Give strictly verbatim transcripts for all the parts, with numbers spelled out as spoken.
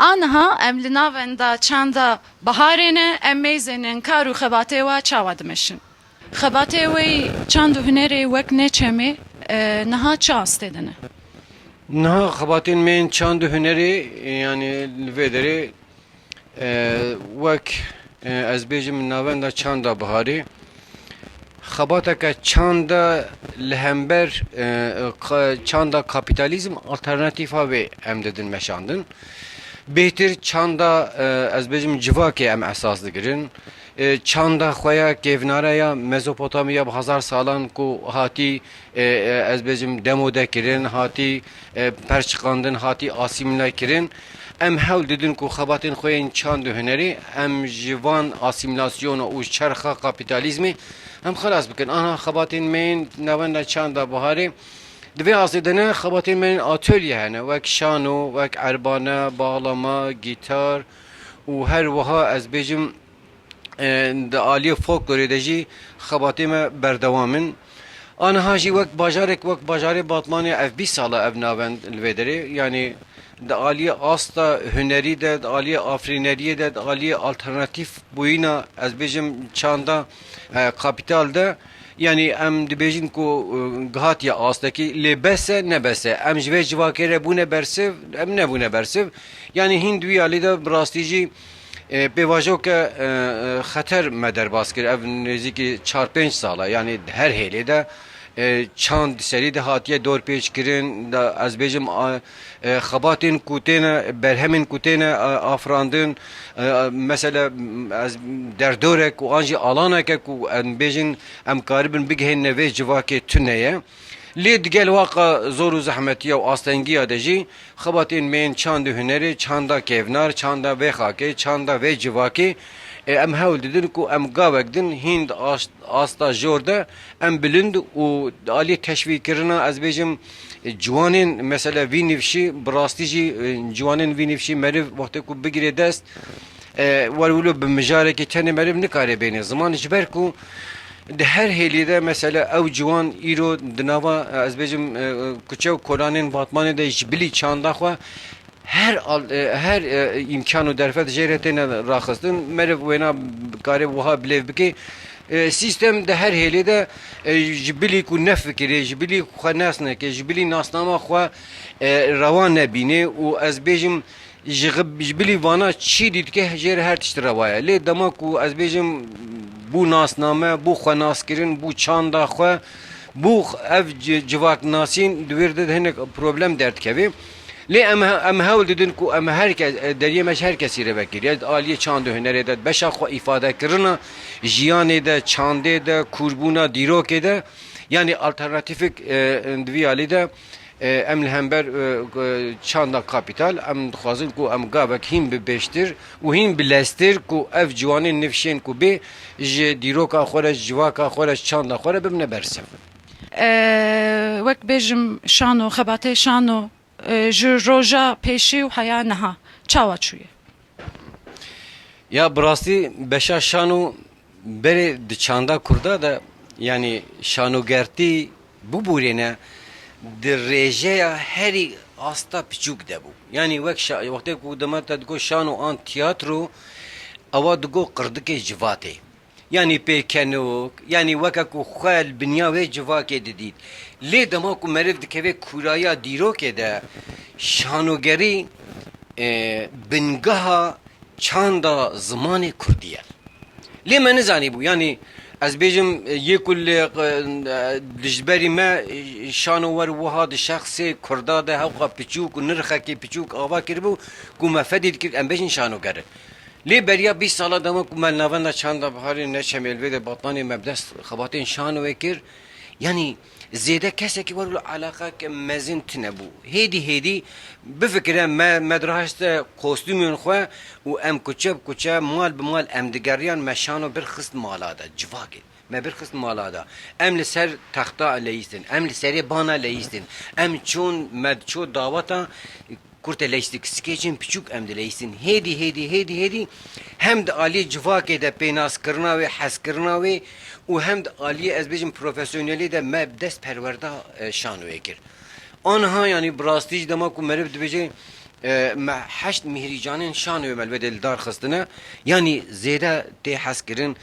Aniha em li navenda çanda biharê ne, em mêzênên kar û xebatê wa çawa dimeşin? Xebatê wê çand û hunerê wek neçemê, e, niha çi astê de ne? Niha xebatên me yên çand û hunerê, e, yanî li vê derê, e, wek, e, ez bêjim navenda çanda biharê, xebateke çanda li hember, e, ka-, çanda kapîtalîzm alternatîfa wê em didin meşandin. Bêhtir çanda, e, ez bêjim civakê em esas digirin. E, çanda xwe ya kêvnare ya Mezopotamya bi hezar salan ku hatî, e, e, ez bêjim demode kirin, hatî, e, perçiqandin, hatî asîmle kirin. Em hewl didin ku xebatên xwe yên çand û hunerî em ji van asîmlasyona û çerxa kapîtalîzmê em xelas bikin. Ana xebatên me yên navenda çanda biharê di vê astê de ne, xebatên me yên atölye hene, wek şano, wek erbane, bağlama, gîtar û her wiha ez bêjim, e, di aliyê folklorê de jî xebatê me berdewam in. Aniha jî wek bajarek, wek bajarê Batmanê ev bîst sal e ev navend li vê derê. Yanî di aliyê asta hunerî de, di aliyê afirîneriyê de, di aliyê alternatîf bûyîna, ez bêjim, çanda, e, kapîtal de, yanî em dibêjin ku, e, gihatiye astekî, lê bes e, ne bes e. Em ji vê civakê re bûne bersiv, em nebûne bersiv. Yanî hîn di wî alî de bi rastî jî, e, pêvajoke, e, e, xeter me derbas kir. Ev nêzîkî çar pênc sal e. Yanî her hêlê de, e, çand serî de hatiye dorpêç kirin. Da ez bêjim, a, e, xebatên ku têne, berhemên ku têne, e, afirandin, e, mesela, m, ez derdorek û an jî alaneke ku em bêjin em karibin bigihênine vê civakê tune ye. Lê digel waqa zor û zehmetiya û astengiya de jî xebatên me yên çand û hunerê, çanda kevnar, çanda vê xakê, çanda vê civakê, e, em hewl didin ku em gavek din hîn di aş-, asta jor de em bilind û di aliyê teşvîkirina, ez bêjim, e, ciwanên, mesela, vî nifşî, bi rastî jî, e, ciwanên vî nifşî meriv wextê ku bigirê dest, e, wer wilo bi mijarekî tenê meriv nikare bêne ziman, ji ber ku di her hêlî de, mesela, ew ciwan îro di nava, e, ez bêjim, e, kuçe û kolanên Batmanê de ji bilî çanda xwe her al-, e, her, e, îmkan û derfet jê re têne raxistin. Meriv wêna kare wiha bilêv bike. E, sîstem di her hêlê de, e, ji bilî ku nefikirê, ji bilî ku xwe nas neke, ji bilî nasnama xwe, e, rewa nebîne û ez bêjim, ji xi-, ji bilî vana çî dîtike jê re her tişt rewa ye. Lê dema ku ez bêjim bû nasname, bû xwenaskirin, bû çanda xwe, bû ev ci-, civaknasîn di wêr de hinek problem derdikeve. Lê em he-, em hewl didin ku em her kes, e, deriyê me ji her kesî re vekiriye. Di aliyê çand û hunerê de, di beşa xwe îfadekirina jiyanê de, çandê de, kûrbûna dîrokê de, yanî alternatîfik, e, di vî alî de, e, em li hember, e, e, çanda kapîtal, em dixwazin ku em gavek hîn bi bêştir û hîn bi leztir ku ev ciwanên nifşên ku bê ji dîroka xwe re, ji civaka xwe re, ji çanda xwe re bibine bersiv. E, wek bêjim şano, xebatê şano, e, ji roja pêşî û heya niha çawa çûye? Ya bi rastî beşa şano berê di çanda kurda de, yanî şanogertî bibûrêne, di rêjeya herî asta piçûk de bû. Yanî wek şa-, wextê ku dema te digot şano an tiyatro, ewa digot qirdikê civatê. Yanî pêkenok, yanî weke ku xwe li binya wê civakê didît. Lê dema ku meriv dikeve kûraya dîrokê de, şanogerî, e, bingeha çanda zimanê kurdî ye. Lê me nizanîbû, yanî ez bêjim, e, yê ku li, e, dijberî me, e, şano wer wiha di şexsê kurda de hewqa piçûk û nirxekî piçûk ava kiribû ku me fedî dikir em bêjin şanoger in. Lê beriya bîst sala dema ku me li navenda çanda biharê neçemê li vê de Batmanê me bi dest xebatên şanoyê kir, yanî zêde kesekî wer wilo eleqeke mezin tune bû. Hêdî hêdî bifikire me, me diraşte kostûmên xwe û em kuçe bi kuçe, mal bi mal em digeriyan, me şano birxist mala de, civakê. Me birxist mala de. Em li ser texta leyîstin, em li serê bana leyîstin, em çûn, me diçû daweta kurte leyîstik, skêçên piçûk em dileyîstin. Hêdî, hêdî, hêdî, hêdî hem di aliyê civakê de pênaskirina wê, hezkirina wê û hem di aliyê, ez bêjim, profesyonelî de me bi dest perwerda, e, şanoyê kir. Aniha, yanî bi rastî jî dema ku meriv dibêje, E, me heşt mîhrîcanên şanoyê me li wê de li dar xistine. Yanî zêde tê hez kirin.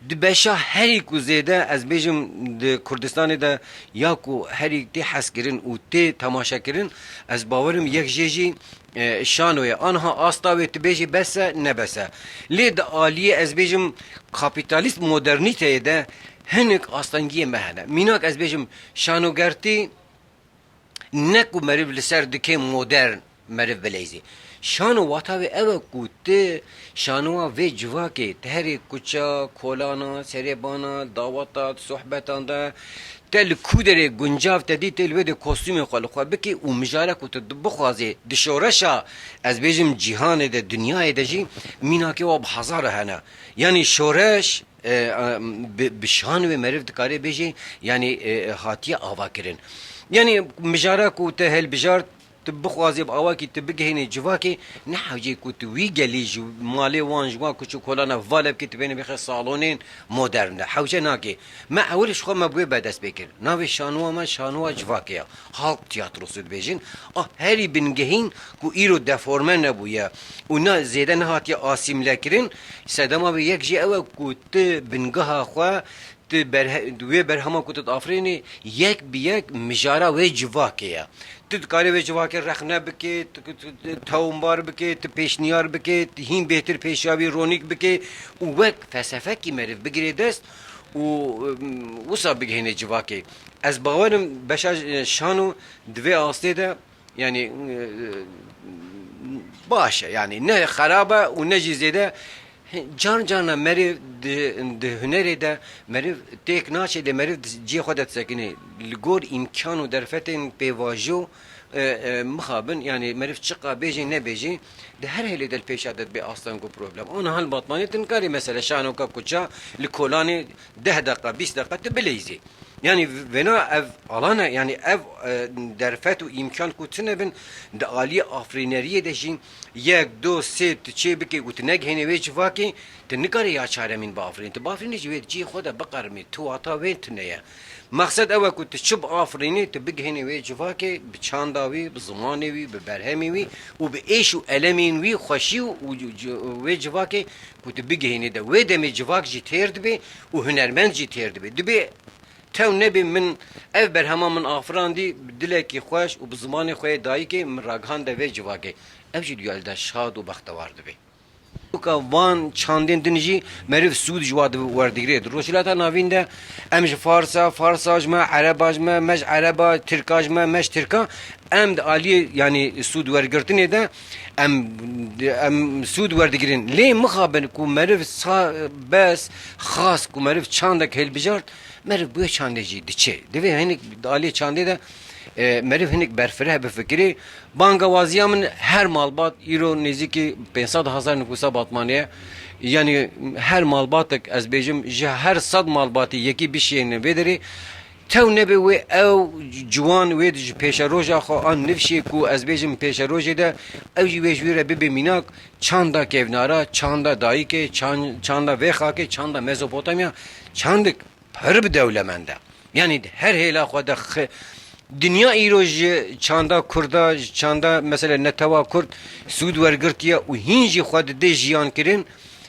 Di beşa herî ku zêde, ez bêjim, di Kurdistanê de ya ku herî tê hez kirin û tê temaşe kirin, ez bawerim yek jê jî, e, şano ye. Anha asta wê tu bêjî bes e, ne bes e. Lê di aliyê, ez bêjim, kapîtalîst modernîteyê de hinik astengiyê me hene. Mînak, ez bêjim, şanogertî ne ku meriv li ser dikê modern meriv bileyzî. Şano wata wê ew e ku tu şanowa vê civakê, tu herê kuça, kolana, serê bana, daweta, di sohbetan de, te li ku derê guncav te dî, tê li wê de kostûmê xwe li xwe bikî û mijara ku tu di-, bixwazê di şoreşa, ez bêjim, cîhanê de, dinyayê de jî mînakê wa bi hezara hene. Yanî şoreş, e, e, bi, bi şan wê meriv dikare bêjê, yanî, e, hatiye ava kirin. Yanî mijara ku te hilbijart, tu bixwazê bi awakî tu bigihênê civakê, ne hewcê ku tu wî gelî ji malê wan, ji wan kuç û kolana vale bikî, tu bênê bixê salonên modern de. Hewce nake. Me ewil ji xwe me bi wê be dest pê kir. Navê şanowa me şanowa civakê ye. Halk tiyatrosu dibêjin. Ah, herî bingehîn ku îro deforme nebûye û ne zêde nehatiye asîmlekirin, sedema wê yek jî ew e ku tu bingeha xwe, tu berhe-, wê berhema ku tu diafirînî, yek bi yek mijara wê civakê ye. Tu dikarî wê civakê rexne bikê, tu, tu, tu tewmbar bikê, tu pêşniyar bikê, tu hîn bêhtir pêşiya wî ronîk bikê û wek felsefekî meriv bigirê dest û, û wisa bigihênê civakê. Ez bawerim beşa, e, şano di vê astê de, yanî, e, baş e, yanî ne xerab e û ne jî zêde. Can cana meriv di, di hunerê de meriv têk naçe, lê meriv di cihê xwe de disekinê. Li gor îmkan û derfetên pêvajo, e, e, mixabin, yanî meriv çiqa bêjê nebêjê, di her hêlê de li pêşa de dibê asteng û problem. Ana hal Batmanê tu nikarî mesela şanoka kuça li kolanê deh deqa, bîst deqa tu bileyzî. Yanî vêna ev alan e, yanî ev, e, derfet û îmkan ku tune bin, di aliyê afirîneriyê de jî yek, do, sê tu çê bikê û tu negihênê wê civakê, tu nikarî ya çaremîn biafirînî. Tu biafirînî jî wê di cihê xwe de biqerimî, tu wata wê tune ye. Mexsed ew e ku tu çi biafirînî, tu bigihênî wê civakê bi çanda wî, bi zimanê wî, bi berhemê wî û bi êş û elemên wî, xweşî û, û c-, c-, wê civakê ku tu bigihênî de. Wê demê civak jî têr dibe û hunermend jî têr dibe. Dibê tew nebê min ev berhema min afirandî, bi dilekî xweş û bi zimanê xwe yê dayikê min ragihande vê civakê. Ev jî duya li de şad û bextewar dibe. Çîroka van çandên din jî meriv sûd ji wa di-, werdigirê. Di Rojhilata Navîn de em ji Farsa, Farsa ji me, Ereba ji me, me ji Ereba, Tirka ji me, me ji Tirka, em di aliyê, yanî, sûd wergirtinê de em, em sûd werdigirin. Lê mixabin ku meriv sa-, bes xas ku meriv çandek hilbijart, meriv bi wê çandê jî diçe. Divê hinek di aliyê çandê de, e, meriv hinek berfireh bifikirê. Bangewaziya min, her malbat, îro nêzîkî pênc sed hezar nifûsa Batmanê ye. Yanî her malbatek, ez bêjim, ji her sed malbatî yekî bişiyêne vê derê. Tew nebe wê ew ciwan wê di ji pêşeroja xwe an nifşê ku ez bêjim pêşerojê de, ew jî wê ji wî re bibe mînak, çanda kevnara, çanda dayikê, çan-, çanda vê xakê, çanda Mezopotamya, çandik pir bi dewlemend e. Yanî di her hêla xwe de xi-, dinya îro ji çanda Kurda, ji çanda mesela netewa Kurd sûd wergirtiye û hîn jî xwe dide jiyan kirin.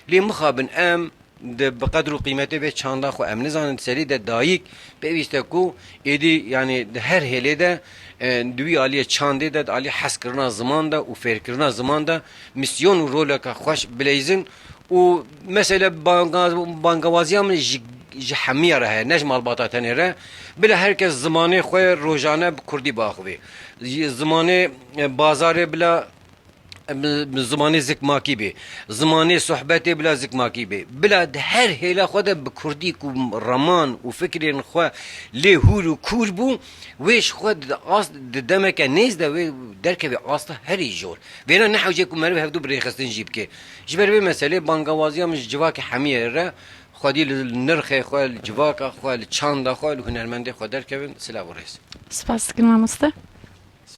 Lê mixabin em di bi qedr û qîmetê vê çanda xwe em nizanin, di serî de dayik pêwîst e ku êdî, yanî di her hêlê de, e, di wî aliyê çandê de, di alî hezkirina ziman de û fêrkirina ziman de misyon û roleke xweş bileyzin û mesele banga-, bangewaziya min ji, ji hemiya re heye, ne ji malbata tenê re. Bila her kes zimanê xwe rojane bi kurdî biaxivê. Ji-, zimanê, e, bazarê bila bi, bi zimanê zikmakî bê, zimanê sohbetê bila zikmakî bê, bila di her hêla xwe de bi kurdî ku reman û fikrên xwe lê hûr û kûr bû, wê ji xwe di ast, di demeke nêz de wê derkeve asta herî jor. Vêna ne hewce ku meriv hevdû bi rêxistin jî bike. Ji ber vê meselê bangewaziya min ji civakê hemiyê re, xwedî li nirxê xwe, li civaka xwe, li çanda xwe, li hunermendê xwe derkevin. Silav û rêz. Spas dikim mamoste.